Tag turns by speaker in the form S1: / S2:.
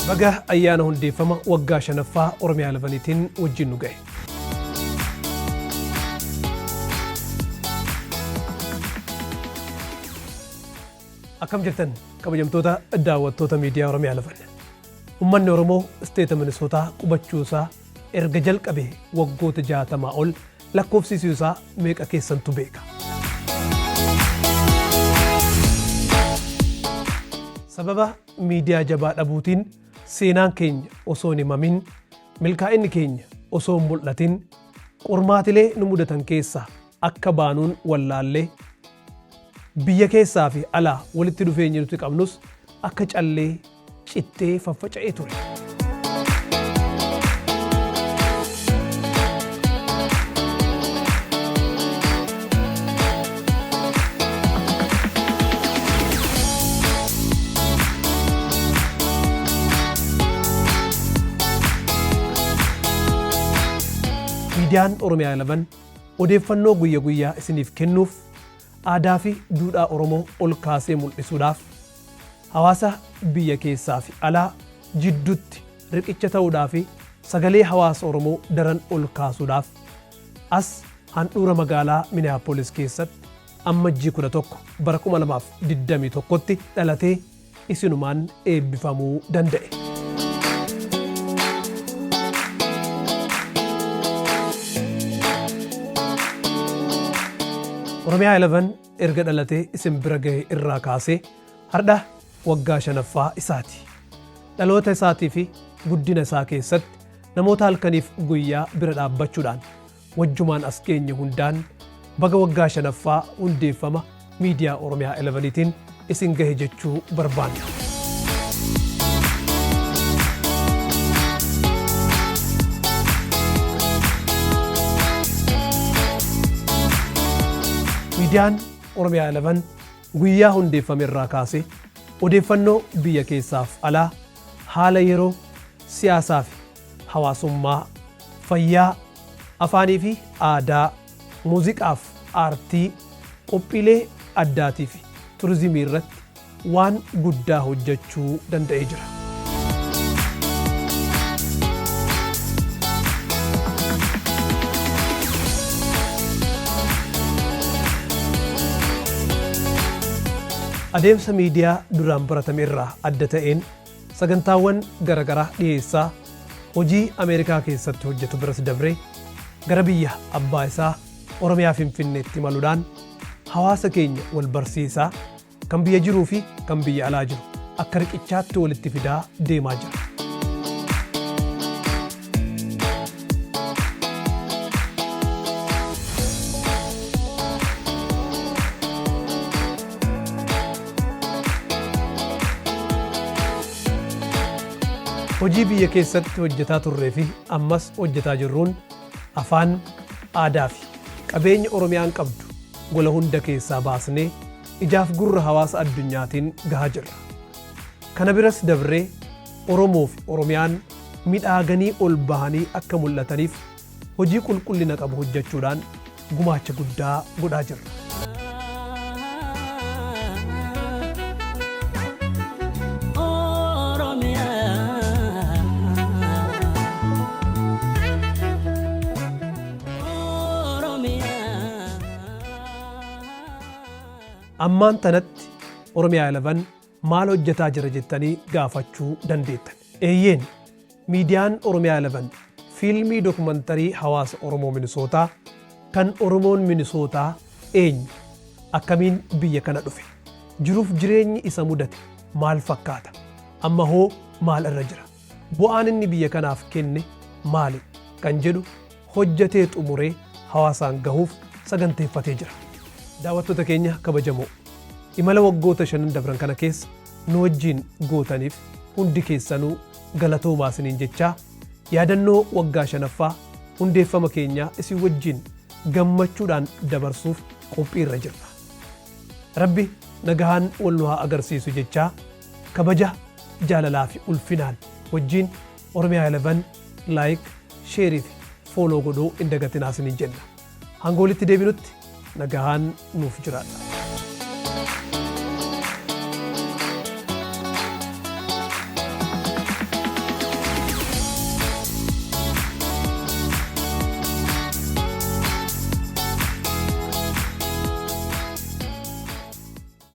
S1: Baga ayyaana hundeeffama waggaa shanaffaa Oromiyaa 11tiin wajjin nu gahe. Akkam jirtan kabajamtoota daawwattoota miidiyaa Oromiyaa 11. Uummanni Oromoo isteeta Minisootaa qubachuu isaa erga jalqabe waggoota 60 ol lakkoofsisuu isaa meeqa keessantu beeka? Sababa miidiyaa jabaa dhabuutiin seenaan keenya osoo hin himamin, milkaa'inni keenya osoo hin mul'atin, qormaatilee nu mudatan keessaa akka baanuun wallaallee, biyya keessaa fi alaa walitti dhufeenyi nuti qabnus akka callee cittee faffaca'ee ture. Miidiyaan Oromiyaa 11 odeeffannoo guyya guyyaa isiniif kennuuf, aadaa fi duudhaa Oromoo ol kaasee mul'isuudhaaf, hawaasa biyya keessaa fi alaa jiddutti riqicha ta'uudhaa fi sagalee hawaasa Oromoo daran ol kaasuudhaaf as handhuura magaalaa Minneapolis keessatti Ammajjii 11 bara 2021tti dhalatee isinumaan eebbifamuu danda'e. Oromiyaa 11 erga dhalatee isin bira gahe irraa kaasee hardha waggaa shanaffaa isaati. Dhaloota isaatii fi guddina isaa keessatti namoota halkaniif guyyaa bira dhaabbachuudhaan wajjumaan as geenye hundaan baga waggaa shanaffaa hundeeffama miidiyaa Oromiyaa 11tiin isin gahe jechuu barbaanna. Miidiyaan Oromiyaa 11 guyyaa hundeeffame irraa kaasee odeeffannoo biyya keessaaf alaa, haala yeroo, siyaasaa fi hawaasummaa, fayyaa, afaanii fi aadaa, muuziqaaf aartii, qophiilee addaatii fi turizimii irratti waan guddaa hojjechuu danda'ee jira. Adeemsa miidiyaa duraan baratame irraa adda ta'een sagantaawwan garagaraa dhiheessaa hojii Ameerikaa keessatti hojjetu biras dabree gara biyya abbaa isaa Oromiyaa Finfinneetti imaluudhaan hawaasa keenya wal barsiisaa kan biyya jiruu fi kan biyya alaa jiru akka riqichaatti walitti fidaa deemaa jira. Hojii biyya keessatti hojjetaa turree fi ammas hojjetaa jirruun afaan, aadaa fi qabeenya Oromiyaan qabdu gola hunda keessaa baasnee ijaaf gurra hawaasa addunyaatiin gahaa jirra. Kana biras dabree Oromoo fi Oromiyaan midhaaganii ol bahanii akka mul'ataniif hojii qulqullina qabu hojjechuudhaan gumaacha guddaa godhaa jirra. Ammaan tanatti Oromiyaa 11 maal hojjetaa jira jettanii gaafachuu dandeettan. Eeyyeen, miidiyaan Oromiyaa 11 fiilmii dokumantarii hawaasa Oromoo Minisootaa kan Oromoon Minisootaa eenyu? Akkamiin biyya kana dhufe? Jiruuf jireenyi isa mudate maal fakkaata? Amma hoo maal irra jira? Bu'aan inni biyya kanaaf kenne maali? Kan jedhu hojjetee xumuree hawaasaan gahuuf saganteeffatee jira. Daawwattoota keenya kabajamoo, imala waggoota shanan dabran kana keessa nu wajjiin gootaniif hundi keessanuu galatoomaa isiniin jechaa, yaadannoo waggaa shanaffaa hundeeffama keenyaa isin wajjiin gammachuudhaan dabarsuuf qophiirra jirra. Rabbi nagahaan wal nu haa agarsiisu jechaa, kabaja, jaalalaa fi ulfinaan wajjiin Oromiyaa 11 like, share fi follow godhuu hin dagatinaa isiniin jenna. Hanga walitti deebinutti nagahaan nuuf jiraadha.